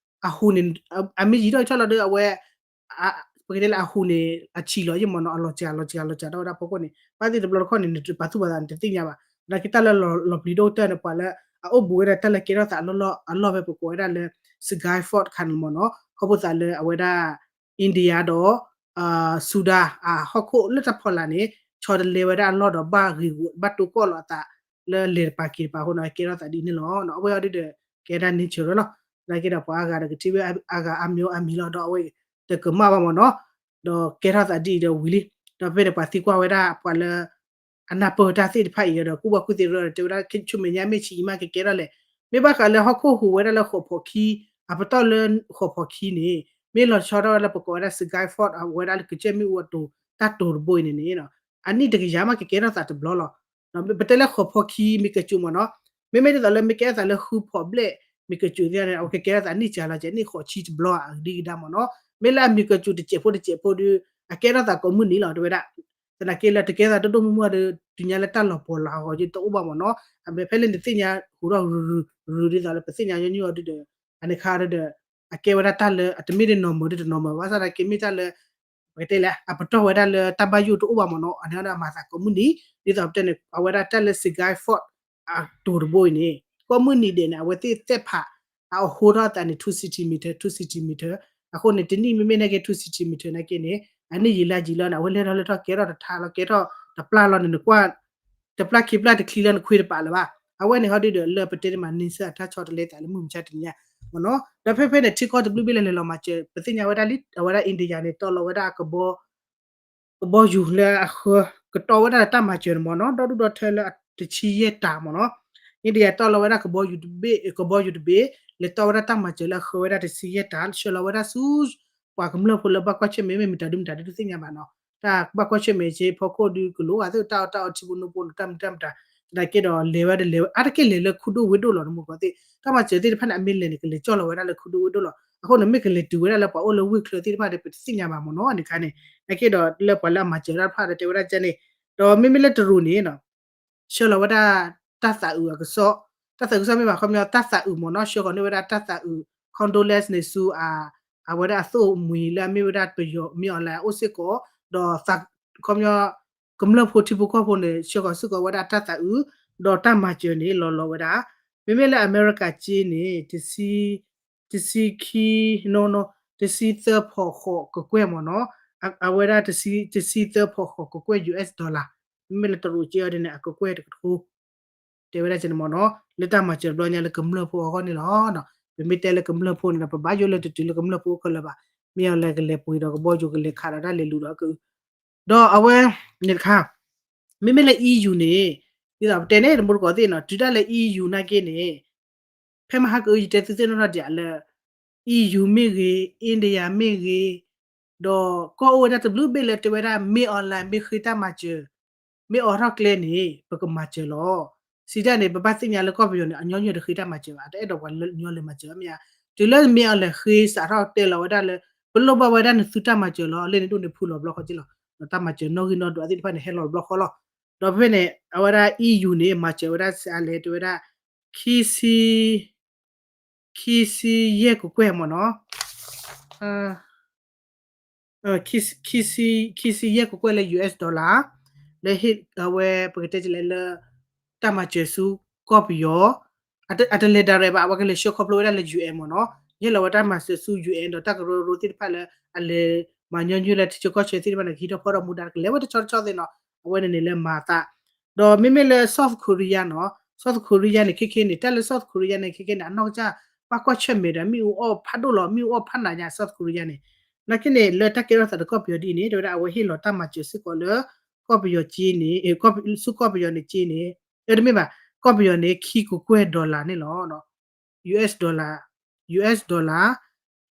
အဟူးန့ၣ် အမ့ၢ်ယံာ်ထီၣ်ယံာ်ထီၣ်လီၤဒီး အဝဲ ပကတဲလၢအဟူးန့ၣ် အဆံးလီၤယံာ်မ့ၢ်နီၤ, အလီၤစှၤ အလီၤစှၤ လီၤစှၤထီၣ်ဝဲဒၣ်ဖီခိၣ်န့ၣ် ဘၣ်သ့ၣ်တဘျီတခီၣ်န့ၣ် နတပာ်သူၣ်ပာ်သး နတသ့ၣ်ညါဘၣ်. သနာ်က့တၢ်လၢလီၤပျံၤဒိၣ်ကတၢၢ်န့ၣ် ပှၤလၢအအိၣ်ဘူးဝဲဒၣ်တၢ်လၢကဲထီၣ်သးအလီၢ်လီၢ် အလီၢ်ဖဲပကိးဝဲဒၣ်လၢ Sygtyvkar တခါန့ၣ်မ့ၢ်နီၤ, ခီဖျိသးလၢအဝဲဒၣ် India ဒီး Sudan အဟီၣ်ခိၣ်လၢတၢ်ဖီလာ်န့ၣ် ဆီတလဲဝဲဒၣ်အလီၢ်ဒီးဘၣ်ဂ့ၤဂီၤ ဘၣ်တိကိးလိာ်အသး လၢလဲၤတပၤက့ၤတပၤအဃိန့ၣ် ကဲထီၣ်သးဒ်န့ၣ်လီၤ. အဝဲအီၤဒ်ဒီး ကဲဒၣ် nature လီၤ. သနာ်က့ဒီးပှၤအါဂၤဒီးကထံၣ်ဝဲအါဂၤအါမံၤအါမံၤလီၤ ဒီးအဝဲတကမၣ်ဘၣ်မ့ၢ်နီၤ, ဒီးကဲထီၣ်သးဒ်အံၤဒီးဝံၤလံ. ဒီးဖဲန့ၣ်ပှၤသံကွၢ်ဝဲဒၣ်ပှၤလၢ အနၢ်ပၢၢ်တၢ်သ့ၣ်တဖၣ်အံၤဒီး ကူၣ်ဘၣ်ကူၣ်သ့ဒီး တဲဝဲဒၣ်ဆူမဲာ်ညါမ့ၢ်ဆံးအံၤမးကကဲထီၣ်လဲၣ်. မ့ၢ်ဘၣ်ဃးလၢဟီၣ်ခိၣ်ဟူးဝဲဒၣ်လၢဃိးဖီၣ်ခံ အပတီၢ်လၢဃိးဖီၣ်ခံန့ၣ် မ့ၢ်လီၤဆီထီၣ်ဝဲလၢပကိးဝဲဒၣ် Sygtyvkar အဝဲဒၣ်လၢကစၢၢ်မ့ၣ်အူအတိၤ တၢ်တိၤတဘိအံၤန့ၣ်န့ၣ် အနံၣ်တကယၤမးကကဲထီၣ်သးတဘျီလီၤ. ပတဲလၢဃိးဖီၣ်ခံမ့ၢ်ကစူးမ့ၢ်နီၤ, မ့မ့ၢ်ဒ်သိးလၢမ့ၢ်ကဲထီၣ်သးလၢဃုဖီၣ်ဘျဲၣ်မ့ၢ်ကစူးသ့ၣ်န့ၣ် အဝဲကကဲထီၣ်သးနံၣ်စှၤလီၤကဲ နံၣ်ဃိးဆံတဘျီဧါ ဒ်ကဒါမ့ၢ်နီၤ. မ့ၢ်လၢအမ့ၢ်ကစူးတစဲးဖိတစဲးဖိဒီး အကဲထီၣ်သးကိးမုၢ်နံၤလီၤ တဲဝဲဒၣ်. သနာ်က့လၢတကဲထီၣ်သးဒိၣ်ဒိၣ်မုၢ်မုၢ်ဒီး တုၤညါလၢတၢ်လီၤပှီၤလီၤဟးဂီၤက့တအိၣ်ဘၣ်မ့ၢ်နီၤ. အမ့ၢ်ဖဲလၢနသ့ၣ်ညါဟူးထီၣ်ရုရုရုဒ်သိးလၢ ပသ့ၣ်ညါညီနုၢ်အီၤဒ်ဒီး အန့ၣ်ခါဒီး အကဲဝဲဒၣ်တၢ်လၢအတမ့ၢ်ဒ် normal ဒ်တ normal ဘၣ်ဆၣ်သနာ်က့မ့ၢ်တၢ်လၢ ပကတဲလဲၣ် အပတီၢ်ဝဲဒၣ်လၢတၢ်ဘၣ်ယိၣ်တအိၣ်ဘၣ်မ့ၢ်နီၤ. အန့ၣ်ဒီးအမၤသးကိးမုၢ်နံၤ ဒ်သိးပတဲန့ၣ် အဝဲဒၣ်တၢ်လၢ Sygtyvkar အတိၤတဘိအံၤန့ၣ် ကိးမုၢ်နံၤဒဲးန့ၣ် အဝဲသ့ၣ်သ့ၣ်ဖး အဟူးထီၣ်သးန့ၣ် two centimeter two centimeter အဃိန့ၣ် တနံၣ်မ့မ့ၢ်နာ်က့ two centimeter နာ်က့န့ၣ် အနံၣ်ယံာ်လါယံာ်လီၤန့ၣ် အဝဲလဲၤထီၣ်လဲၤထီၣ်ကဲထီၣ်တထါလီၤ ကဲထီၣ်တပျၢ်လီၤန့ၣ် နကွၢ် တပျၢ်ခံပျၢ်တချံလၢနခွ့တပာ်လၢၤဘၣ်. အဝဲန့ၣ်ဟီဒ်ဒီးလၢပတဲန့ၣ်မး နံၤဆၢအတၢ်ဆီတလဲသးလၢမုၢ်မဆါတနံၤညါမ့ၢ်နီၤ. ဒီးဖဲဖဲန့ၣ် ထံကီၢ်တဘျုးဘ့ၣ်လၢလဲၤလီၤမၤစၢၤ ပသ့ၣ်ညါဝဲဒၣ်လံ အဝဲဒၣ် India န့ၣ် တီၢ်လီၤဝဲဒၣ် ကဘီယူၤလၢအဃၢ ကတီၢ်ဝဲဒၣ်လၢတၢ်မၤစၢၤန့ၣ်မ့ၢ်နီၤ ဒီဒူၣ်ဒီထၢလၢတဆံယဲၢ်တၢ်မ့ၢ်နီၤ. India တီၢ်လီၤဝဲဒၣ်ကဘီယူၤတဘ့ၣ် ကဘီယူၤတဘ့ၣ် လဲၤတီၢ်ဝဲဒၣ်တၢ်မၤစၢၤလၢအဃၢဝဲဒၣ်တဆံယဲၢ်တၢ် ဆှၢလီၤဝဲဒၣ်ဆူ ပှၤကမျၢၢ်ဖိလၢဘၣ်ကွၢ်ဆၢၣ်မဲာ် မ့ၢ်မတၤဒုမတၤဒုတသ့ၣ်ညါဘၣ်နီၤ. တၢ်ဘၣ်ကွၢ်ဆၢၣ်မဲာ်က့ဖီခိၣ်ဒုးကလိၤဂၤသ့ၣ် တၢ်အီၣ်တၢ်အီထံဖိနိဖိလၢတၢ်မုာ်တၢ်မတၤ သနာ်က့ဒီးလဲၤဝဲဒၣ်လဲၤဝဲ အါတက့ၢ်လဲၤလၢခူဒိၣ်ဝ့ၢ်ဒိၣ်လီၤ နမူကီၢ်သ့ၣ် တၢ်မၤစၢၤသ့ၣ်တဖၣ်န့ၣ် အမ့ၢ်လဲၤန့ၣ် ကလဲၤကၠီၣ်လီၤဝဲဒၣ်လၢခူဒိၣ်ဝ့ၢ်ဒိၣ်လီၤ. အဃိန့ၣ် မ့ၢ်ကလဲၤတုၤဝဲဒၣ်လၢပှၤအိၣ်လၢဝ့ၢ်ချၢသ့ၣ်တဖၣ်ဒီး ပတသ့ၣ်ညါဘၣ်မ့ၢ်နီၤ န့ၣ်ခါန့ၣ် သနာ်က့ဒီးလၢပှၤလၢအမၤစၢၤတၢ်တဖၣ်ဒီးတဲဝဲဒၣ်ကဲန့ၣ် ဒီးမ့မ့ၢ်လၢတရူးန့ၣ် ဆှၢလီၤဝဲဒၣ် တၢ်သးအုးအကစီၣ် တၢ်သးအုးကစီၣ်မ့ၢ်ဘၣ် ခီပညီ တၢ်သးအုးမ့ၢ်နီၤ ဆှၢဃီၤန့ၢ်ဝဲဒၣ်တၢ်သးအုး condolence န့ၣ်ဆူ အဝဲဒၣ်အသိၣ်မှံၤလၢအမ့ၢ်ဝဲဒၣ်ပယီၤ မ့ၢ်အီၤလဲၣ်အအိၣ်စ့ၢ်ကီး ဒီး ခီပညီ ကမျၢၢ်ဖိထံဖိကီၢ်ဖိန့ၣ် ဆှၢဃီၤစ့ၢ်ကီးဝဲဒၣ်တၢ်သးအုး ဒီးတၢ်မၤစၢၤန့ၣ် လီၤလီၤဝဲဒၣ် မ့မ့ၢ်လၢအမဲရကၤက့န့ၣ် တဆံ တဆံခံ နီၤနီၤ တဆံသၢဖီၣ်ဃိးကကွဲၢ်မ့ၢ်နီၤ အဝဲဒၣ်တဆံသၢဖီၣ်ဃိးကကွဲၢ် US dollar မ့မ့ၢ်လၢတရူးက့အီၤဒ်န့ၣ် အကကွဲၢ်တကထိ တဲဝဲဒၣ်ကန့ၣ်မ့ၢ်နီၤ လၢတၢ်မၤစၢၤတဘျီညါလၢကမျၢၢ်ဖိအဂီၢ်န့ၣ်လီၤ. ပမ့ၢ်တဲလၢကမျၢၢ်ဖိန့ၣ်ဒီး ပဘၣ်ယိၣ်လၢတတုၤလၢကမျၢၢ်ဖိအခဲလၢာ်ဘၣ်. မ့ၢ်အီၤလဲၤကလဲၤပှ့ၤဒီးကဘီယူၤကလဲၤခးဒီးတၢ်လဲၤလူၤဒီးအက ဒီးအဝဲန့ၣ်တခါ မ့မ့ၢ်လၢ EU န့ၣ် ဒ်သိးပတဲန့ၣ် တမူတကိးသ့ၣ်နီၤ တုၤဒၣ်လၢ EU နာ်က့န့ၣ် ဖဲမဟါကအု ယတဲသုသ့ၣ်နီၣ်ထီၣ်ဒံးလၢ EU မ့ၢ်ဂ့ၤ, India မ့ၢ်ဂ့ၤ, ဒီးကီၢ်အိၣ်ဝဲဒၣ်တဘျုးဘ့ၣ်လၢတဲဝဲဒၣ် မ့ၢ် online မ့ၢ်ဃ့တၢ်မၤစၢၤ, မ့ၢ်အိးထီၣ်ကျဲန့ၣ် ပကမၤစၢၤလီၤ. စံးတၢ်န့ၣ် ပဘၣ်သ့ၣ်ညါလၢကီၢ်ပယီၤန့ၣ် အညီနုၢ်တဃ့တၢ်မၤစၢၤဘၣ်, တအဲၣ်ဒိးပှၤညီလဲၤမၤစၢၤဘၣ်မ့ၢ်ဧါ. တုၤလၢမ့ၢ် online ဃ့စးထီၣ်တဲလီၤဝဲဒၣ်လၢ ပလိၣ်ဘၣ်ဝဲဒၣ်နသုတၢ်မၤစၢၤလီၤ, လၢန့ၣ်ဒိၣ်န့ၣ်ဖုလီၤဘျီဃီက့လီၤ. တၢ်မၤစၢၤနီၣ်ဂံၢ်နီၣ်ဒွးသ့ၣ်တဖၣ်န့ၣ် ဟဲလီၤဘျီဃီလီၤ. ဒီးဖဲန့ၣ် အဝဲဒၣ် EU န့ၣ် မၤစၢၤဝဲဒၣ်စးလဲၣ် တဲဝဲဒၣ် ခံဆံ ခံဆံယဲၢ်ကကွဲၢ်မ့ၢ်နီၤ, ခံဆံယဲၢ်ကကွဲၢ်လၢ US dollar လၢဟ့ၣ်အဝဲပကတဲလဲၣ်လၢ တၢ်မၤစၢၤဆူကီၢ်ပယီၤ, အတလဲၤ direct ဘၣ်, အဝဲကလဲၤဆှၢခီဖျိဝဲဒၣ်လၢ UN မ့ၢ်နီၤ, ယဟ့ၣ်လီၤဝဲတၢ်မၤစၢၤဆူ UN ဒီးတၢ်ကရၢကရိသ့ၣ်တဖၣ်လၢအလဲၤမၤညီနုၢ်လၢထံဆၢကီၢ်ဆၢသ့ၣ်တဖၣ်န့ၣ် ကဟံးထီၣ်ဖီၣ်ထီၣ်မူဒါ ကလဲၤဝဲတဆီတဆီသ့ၣ်နီၤ, အဝဲန့ၣ်န့ၣ်လၢမၤအသး ဒီးမ့မ့ၢ်လၢ South Korea နီၤ, South Korea န့ၣ် ခဲခဲန့ၣ် တၢ်လၢ South Korea န့ၣ် ခဲခဲန့ၣ် အနီၢ်ကစၢ် ဘၣ်ကွၢ်ဆၢၣ်မဲာ်ဒီး မ့ၣ်အူအီၣ်ဖးဒိၣ်လီၤ, မ့ၣ်အူအီၣ်ဖးနးညါ South Korea န့ၣ်, နာ်က့န့ၣ် လၢတၢ်ကဲထီၣ်သးဒီးကီၢ်ပယီၤဒ်အံၤန့ၣ် တဲဝဲဒၣ် အဝဲဟ့ၣ်လီၤတၢ်မၤစၢၤစ့ၢ်ကီးလၢ ကီၢ်ပယီၤက့န့ၣ်, ဆူကီၢ်ပယီၤန့ၣ်က့န့ၣ်, တမ့ၢ်ဘၣ်, ကီၢ်ပယီၤန့ၣ် ခံကကွဲၢ် dollar န့ၣ်လီၤ. US dollar, US dollar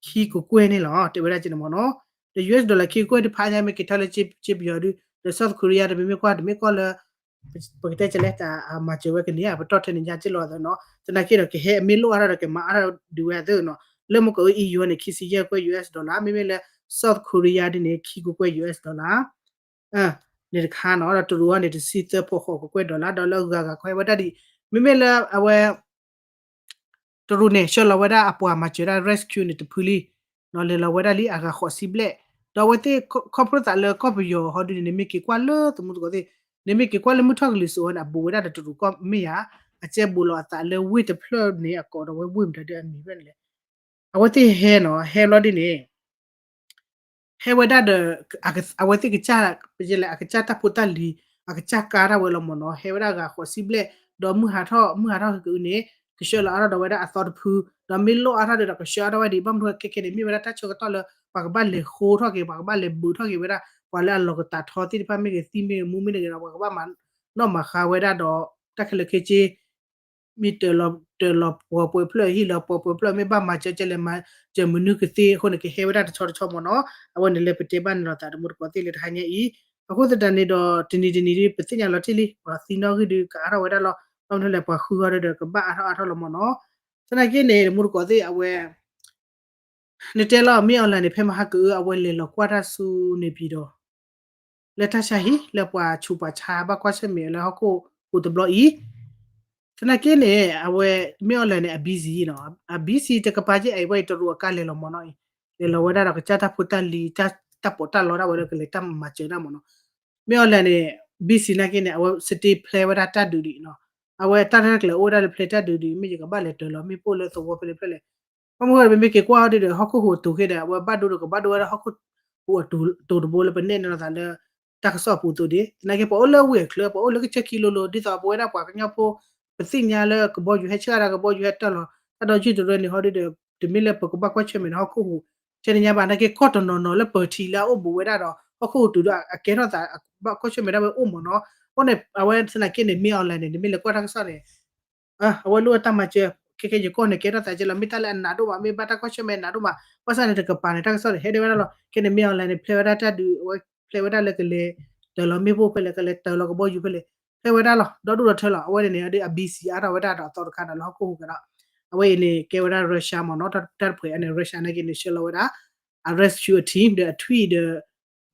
ခံကကွဲၢ်န့ၣ်လီၤ, တဲဝဲဒၣ်က့န့ၣ်မ့ၢ်နီၤ, ဒီး US dollar ခံကကွဲၢ်တဖၣ်ညါ မ့ၢ်က့ၤထီၣ်လၢက့ပယီၤဒုး, ဒီး South Korea တမ့မ့ၢ်ကွၢ် တမ့ၢ်ကွၢ်လၢ ပကတဲကလဲၣ် တၢ်မၤစၢၤဝဲကန့ၢ်ဧါ ပတီၢ်ထဲန့ၣ်ညါက့လီၤသနီၤ, သနာ်က့ဒီး ကဟဲအမ့ၢ်လိၣ်အါထီၣ်ဒီး ကမၤအါထီၣ်ဒုးဝဲအသနီၤ, လၢမ့ၢ်ကအိၣ် EU န့ၣ် ခံဆံယဲၢ်ကကွဲၢ် US dollar, မ့မ့ၢ်လၢ South Korea ဒ်န့ၣ် ခံကကွဲၢ် US dollar န့ၣ်တခါနီၤ, ဒီးတရူးအံၤန့ၣ် တဆံသၢဖီဃိးကကွဲၢ် dollar ဒီးလၢဂၤဂၤခီဝဲဒၣ်ဒ်, မ့မ့ၢ်လၢအဝဲ တရူးန့ၣ် ဆှၢလီၤဝဲဒၣ်အပှၤမၤစၢၤဒၣ် rescue န့ၣ်တဖုလံ, လဲၤလီၤဝဲဒၣ်လံအဂၤဃိးဆံဘျဲၣ်, ဒီးအဝဲသ့ၣ်ခီဖျိသးလၢကီၢ်ပယီၤဟီဒုန့ၣ် နမ့ၢ်က့ၤကွၢ်လၢသမူသကိးသ့ၣ်, နမ့ၢ်က့ၤကွၢ်လၢမုၢ်ထီၣ်ကလံၤစိးဝဲန့ၣ် အဘူးဝဲဒၣ်ဒီးတရူးကီၢ်မ့ၢ်ဧါ, အကဲဘူးလီၤအသးလၢဝ့ၢ်တဖျၢၣ်န့ၣ်အကိာ်ဒီးဝဲဝ့ၢ်မတၤဒ်အမံၤဖဲန့ၣ်လဲၣ်, အဝဲသ့ၣ်ဟဲနီၤ ဟဲဘျီဒ်န့ၣ် ဟဲဝဲဒၣ်ဒီး အဝဲသ့ၣ်ကစၢ် ပလဲၣ် အကစၢ်တၢ်ဖိတၢ်လံၤ အကစၢ်ကါဒၣ်ဝဲလီၤမ့ၢ်နီၤ, ဟဲဝဲဒၣ်ဂၤဃိးဆံဘျဲၣ်, ဒီးမုၢ်ဟးထီၣ် မုၢ်ဟးထီၣ်က့အုန့ၣ် ကဆှၢလီၤအါထီၣ်ဒီးဝဲဒၣ်အသီတဖု, ဒီးမ့ၢ်လိၣ်အါထီၣ်ဒီး ကဆှၢအါထီၣ်ဝဲဒ် ဘၣ်မနုၤခဲခဲန့ၣ် မ့ၢ်ဝဲဒၣ်တၢ်ဆၢကတီၢ်လၢ ပှၤကဘၣ်လဲၤဃိထီၣ်က့ၤ ပှၤကဘၣ်လဲၤဘုးထီၣ်က့ၤဝဲဒၣ် ပှၤလၢအလီၤကတၢ်ထီသ့ၣ်တဖၣ် မ့ၢ်ဂ့ၤသံမ့ၢ်ဂ့ၤမူမ့ၢ်ဂ့ၤဒီး ပှၤကဘၣ်မၤနီၣ်မၤဃါဝဲဒၣ်ဒီး တၢ်ခဲလၢာ်ခဲဆ့ မ့ၢ်တၢၤလီၤပှီၤပှဲၤဖျၢၣ် ဟ့ၣ်လီၤပှီၤပှဲၤဖျၢၣ် မ့ၢ်ဘၣ်မၤစၢၤကလဲၤမၤစၢၤမနုၤကသ့အဃိန့ၣ် ကဟဲဝဲဒၣ်တဆီတဆီမ့ၢ်နီၤ, အဝဲန့ၣ်လၢပတဲဘၣ်န့ၣ်လီၤသးတမူတကိးသ့ၣ်လၢတဟါညါအံၤ, အဃိသတးန့ၣ်ဒီး တနံၤတနံၤဒ် ပသ့ၣ်ညါလီၤတံၢ်လံ ပှၤသံနီၣ်ဂံၢ်ဒုးကအါထီၣ်ဝဲဒၣ်လီၤ, ဘၣ်မနုၤလဲၣ် ပှၤဃုဂီၢ်ဒီးကဘၣ်အါထီၣ်အါထီၣ်လီၤမ့ၢ်နီၤ, သနာ်က့န့ၣ် တမူတကိးသ့ၣ်အဝဲ နတဲလီၤ မ့ၢ် online န့ၣ် ဖဲမဟါကအု အဝဲလဲၤလီၤကွၢ်တၢ်ဆူန့ၣ်ပၠံၤဒီး လၢတၢ်ဆါဟံၣ် လၢပှၤဆူးပှၤဆါဘၣ်ကွၢ်ဆၢၣ်မဲာ်လၢဟီၣ်ခိၣ်ပူၤတဘျီအံၤ, သနာ်က့န့ၣ် အဝဲ မ့ၢ် online န့ၣ် အ busy နီၤ, အ busy တကပၤက့ အဝဲအံၤတရူးအကါလဲၤလီၤမ့ၢ်နီၤအံၤ, လဲၤလီၤဝဲဒၣ်ဒီးကစၢ်တၢ်ဖိတၢ်လံၤ တၢ်ပီးတၢ်လီဒၣ်ဝဲလၢကလဲၤတၢ်မၤစၢၤဒၣ်မ့ၢ်နီၤ, မ့ၢ် online န့ၣ် busy နာ်က့န့ၣ် အဝဲ stay ဖျဲဝဲဒၣ်တၢ်ဒုးဒံးနီၤ, အဝဲတၢ်ရဲၣ်တၢ်ကျဲၤအိၣ်ဝဲဒၣ်လၢဖျဲတၢ်ဒုးဒံး မ့ၢ်ယကဘၣ်လဲၤတၢၤလီၤမ့ၣ်ပိၢ်လၢသဝီဖဲလဲၣ်ဖဲလဲၣ် ဘၣ်မနုၤဒီး ပမ့ၢ်က့ၤကွၢ်အီၤဒ်ဒီး ဟီၣ်ခိၣ်ဟူးတူာ်ခဲဒီး အဝဲဘၣ်ဒိဒီးကဘၣ်ဒိဝဲဒၣ်ဟီၣ်ခိၣ်ဟူးအတူာ်တဘိလၢပနဲၣ်န့ၣ်လီၤသးလၢ တၢ်ကစီၣ်အပူၤအသိးဒ် သနာ်က့ ပှၤအိၣ်လၢဝ့ၢ်အချၢ ပှၤအိၣ်လၢကစၢၢ်ခံလိၤလိၤ ဒ်သိးပဝဲဒၣ်ပှၤကညီဖိ ပသ့ၣ်ညါလၢကဘီယူၤဟဲဆှၢတၢ် ကဘီယူၤဟဲတၢ်လီၤ တၢ်ဒီးယုၢ်တရၢန့ၣ် ဟီဒ်ဒီး တမ့ၢ်လၢပကဘၣ်ကွၢ်ဆၢၣ်မဲာ်ဒီးဟီၣ်ခိၣ်ဟူး ဆဲတညါဘၣ် သနာ်က့ ကီၢ်တနီၤနီၤလၢပထံၣ်လၢအအိၣ်ဘူးဝဲဒၣ်ဒီး ဟီၣ်ခိၣ်ဟူးတူာ်ဒီးအကဲထီၣ်သး ဘၣ်ကွၢ်ဆၢၣ်မဲာ်ဒၣ်ဝဲအိၣ်မ့ၢ်နီၤ, အဃိန့ၣ် အဝဲသနာ်က့န့ၣ် မ့ၢ် online န့ၣ် နမ့ၢ်လဲၤကွၢ်တၢ်ကစီၣ်န့ၣ် အဝဲလိၣ်ဝဲတၢ်မၤစၢၤ ခဲခဲယကီၢ်န့ၣ် ကဲထီၣ်သးကဲလီၤ မ့ၢ်တၢ်လၢအနးဒိၣ်မး မ့ၢ်ဘၣ်တၢ်ကွၢ်ဆၢၣ်မဲာ်နးဒိၣ်မး ဘၣ်ဆၣ်န့ၣ် တကပၤန့ၣ် တၢ်ကစီၣ်န့ၣ်ဟဲဒၣ်ဝဲဒၣ်လီၤ. ခဲန့ၣ် မ့ၢ် online န့ၣ် ဖျဲဝဲဒၣ်တၢ်ဒုး အဝဲဖျဲဝဲဒၣ်လၢကလဲၤ တၢၤလီၤမ့ၣ်ပိၢ်ဖဲလဲၣ် ကလဲၤတၢၤလီၤကဘီယူၤဖဲလဲၣ် ဖျဲဝဲဒၣ်လီၤ ဒီဒူၣ်ဒီထၢလီၤ. အဝဲန့ၣ်န့ၣ် အဒ်အ busy အါထီၣ်ဝဲဒၣ်ဒီးအသီတခါဒီးလၢဟီၣ်ခိၣ်ဟူးကဒီး အဝဲအံၤန့ၣ် ကဲဝဲဒၣ် Russia မ့ၢ်နီၤ တၢ်တဖှဲးအန့ၣ် Russia နာ်က့န့ၣ် ဆှၢလီၤဝဲဒၣ် အ rescue team ဒီးအထွံၣ်ဒီး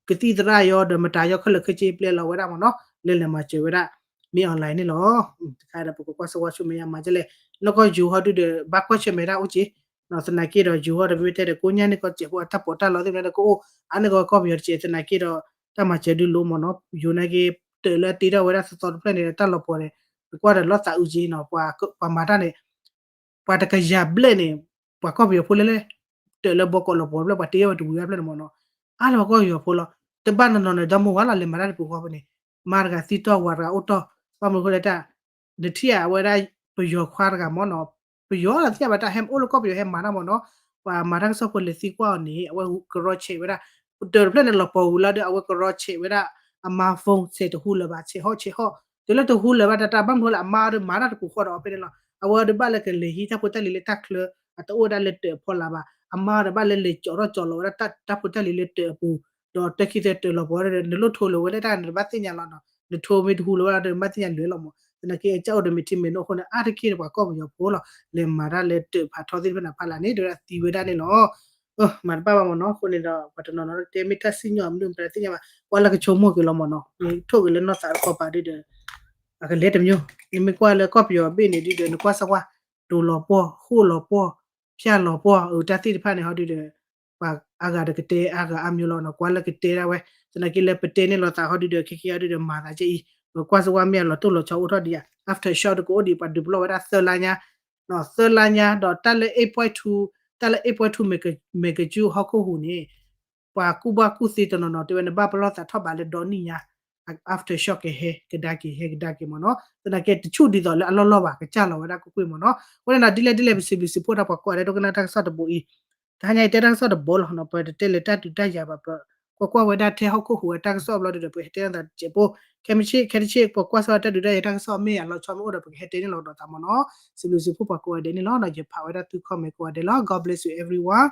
ကသံၣ်သရၣ်ယီၤဒီးမတၤယီၤခဲလၢာ်ခဲဆ့ပျဲလီၤဝဲဒၣ်မ့ၢ်နီၤ လဲၤလဲၤမၤစၢၤဝဲဒၣ် မ့ၢ် online န့ၣ်လီၤ. တခါဒီးပကကွၢ်စၢၤဝါဆူမဲာ်ညါမၤဒ်လဲၣ် နီၢ်ကီၢ်ယူၤဟီဒုဒီး ဘၣ်ကွၢ်ဆၢၣ်မဲာ်ဒၣ်အိၣ်က့ၤ သနာ်က့ဒီးယူၤဟီဒီး ပမ့ၢ်တဲဒီး ကိးညါန့ၣ်ကီၢ်စဲးဖိအတၢ်ပီးတၢ်လီသ့ၣ်မနုၤဒီး ကအိၣ်အါန့ၢ်ကီၢ်ကီၢ်ပယီၤတက့ၢ် သနာ်က့ဒီး တၢ်မၤစၢၤဒုးလိၣ်မ့ၢ်နီၤ ယူၤနာ်က့ တၢးလၢတ့ထီၣ်ဝဲဒၣ်သီသီတဖျၢၣ်န့ၣ်ဒီး တၢ်လီၤပှီၤန့ၣ် ပကွၢ်ဒီးလီၤသးအုးက့ၤနီၤ ပှၤမၤတၢ်န့ၣ် ပှၤတကယၤဘျဲၣ်န့ၣ် ပှၤကီၢ်ပယီၤဖိလဲၣ်လဲၣ် တၢးလၢဘီကီးလီၤပှီၤတဖျၢၣ် ပှၤတ့ထီၣ်ဝဲတဝံၤဝဲဖျၢၣ်န့ၣ်မ့ၢ်နီၤ အါလီၤကီၢ်ပယီၤဖိလီၤ တဘၣ်နီၤနီၤန့ၣ် ဒီမိၢ်ဝၤလီၤလဲၤမၤတၢ်တပူၤဃီဖိန့ၣ် မၤတဂၤသံတီၢ်ဝၤတဂၤအိၣ်တီၢ် ဘၣ်မနုၤအဃိလဲၣ်တၢ် နထံၣ်ဧါ အဝဲဒၣ် ပယီၤခွါတဂၤမ့ၢ်နီၤ ပယီၤလီၤသံၣ်ဘၣ်တၢ်ဟဲမ့ၢ်အိၣ်လၢကီၢ်ပယီၤဟဲမၤတၢ်မ့ၢ်နီၤ ပှၤမၤတၢ်ကစီၣ်ဖိလဲၤသံကွၢ်အီၤန့ၣ် အဝဲကရီဆဲးဝဲဒၣ် တၢးတဖျၢၣ်န့ၣ်လီၤပှီၤဝံၤလီၤဒီး အဝဲကရီဆဲးဝဲဒၣ် အမါ phone ဆဲးတဟူလၢၤဘၣ် ဆဲးဟီၣ်ဆဲးဟီၣ် တုၤလၢတဟူလၢၤဘၣ်တၢ်တၢ် ဘၣ်မနုၤလၢအမါဒီးမၤတၢ်တပူၤဃီဒီးအီၤဖဲန့ၣ်လီၤ အဝဲဒီးဘၣ်လၢကလဲၤဟံးတၢ်ဖိတၢ်လံၤလၢတၢ်ချၢ အတအိၣ်ဝဲဒၣ်လၢတၢးအဖီလာ်ဘၣ်. အမါဒီးဘၣ်လၢလဲၤကၠီထီၣ်ကၠီလီၤဝဲဒၣ်တၢ်ဖိတၢ်လံၤလၢတၢးအပူၤ, ဒီးတၢ်ခံသၢတၢးလီၤပှီၢ်ဒီး နလိၣ်ထိလၢၤဝဲဒၣ်တၢ်န့ၣ် တဘၣ်သ့ၣ်ညါလီၤနီၤ. နထိမ့ၢ်တဟူလၢၤဝဲဒၣ်ဒီး နဘၣ်သ့ၣ်ညါလၢာ်လီၤမး. သနာ်က့အကစၢ်အိၣ်ဒီးမ့ၢ်ထံမ့ၢ်နိအဃိန့ၣ် အါတက့ၢ်ဒီးပှၤကီၢ်ပယီၤဖိလီၤ လဲၤမၤတၢ်လၢတၢးဖးထီသ့ၣ်တဖၣ်န့ၣ်ဖးလာ်န့ၣ် ဒီးသံဝဲဒၣ်န့ၣ်လီၤ. မၤတဘၣ်ဘၣ်မ့ၢ်နီၤ. အဃိန့ၣ်ဒီး ပှၤတနီၤနီၤတဲမ့ၢ်တၢ်စံၣ်ညီၣ်အမနုၤ ပတသ့ၣ်ညါဘၣ်. ကွၢ်လၢကဆိကမိၣ်က့ၤလီၤမ့ၢ်နီၤ. နထိၣ်က့ၤလၢနီၢ်သးတခီပၤဒ်ဒီး အကလဲၤတမံၤ. နမ့ၢ်ကွၢ်လၢကီၢ်ပယီၤအဘ့ၣ်န့ၣ်ဒ်ဒီး နကွၢ်စၢ်ကွၢ် တိၤလီၤပှီၢ် ဃိၣ်လီၤပှီၢ် ဖၠၣ်လီၤပှီၢ် အတၢ်သ့ၣ်တဖၣ်န့ၣ် ဟီဒ်ဒီး ပှၤအဂၤဒီးကတဲအါဂၤအါမံၤလီၤနီၤ. ကွၢ်လၢကတဲဒၣ်ဝဲ သနာ်က့လၢပတဲန့ၣ်လီၤသးဟီဒ်ဒီး ခဲကဲအီၤဒ်ဒီး မၤသးကဲအံၤ ပကွၢ်စၢ်ကွၢ်မ့ၢ်အလီၤတိၢ်လီၤဆီအိၣ်ထီၣ်ဒံးဧါ. Aftershock တကအိၣ်ဒံး ပှၤဒုးပလီၢ်ဝဲဒၣ်သၢလါညါ သၢလါညါ ဒီးတၢ်လၢ eight point two တၢ်လၢ eight point two magnitude ဟီၣ်ခိၣ်ဟူးန့ၣ် ပှၤကူၣ်ဘၣ်ကူၣ်သ့တနီၤနီၤ တဲဝဲ နဘၣ်ပလီၢ်သးထီၣ်ဘးလၢဒီနံၣ်ညါ aftershock ကဟဲကဒါက့ၤ ဟဲကဒါက့ၤမ့ၢ်နီၤ. သနာ်က့တဆူၣ်ဒ်သိးလၢအလီၢ်လီၢ်ဘၣ် ကစၢ်လီၤဝဲဒၣ်ကွ့ၢ်ကွ့ၢ်မ့ၢ်နီၤ. အဃိန့ၣ်ဒီး ဒ်လဲၣ်ဒ်လဲၣ် ပစံးဘျုးစံးဖှိၣ်တၢ်ပှၤကိးဂၤဒဲး ဒိကနၣ်တၢ်ကစီၣ်တဘိအံၤ တဟါညါအံၤတဲတၢ်ကစီၣ်တဘိလီၤနီၤ. ပတတဲလၢတၢ်ဒုးတၢ်ယၤဘၣ် ပကွၢ်ကွၢ်ဝဲဒၣ်ထဲဟီၣ်ခိၣ်ဟူးဝဲတၢ်ကစီၣ်ဘျီဒ်ဒီး ပဟဲတဲသးတစဲးဖိ ခဲမုၢ်ဆ့ၣ် ခဲတဆ့ၣ် ပကွၢ်စၢ်ဝဲတၢ်ဒုးတၢ်ယၤတၢ်ကစီၣ်မ့ၢ်အလီၤဆီမ့ၢ်အိၣ်ဒီး ပကဟဲတဲန့ၣ်လီၤကဒီးသးမ့ၢ်နီၤ. စံးဘျုးစံးဖှိၣ်ပှၤကိးဂၤဒဲးန့ၣ်လီၤ. ယဖးဝဲဒၣ်သု comment ကိးဂၤဒဲးလီၤ. God bless you everyone.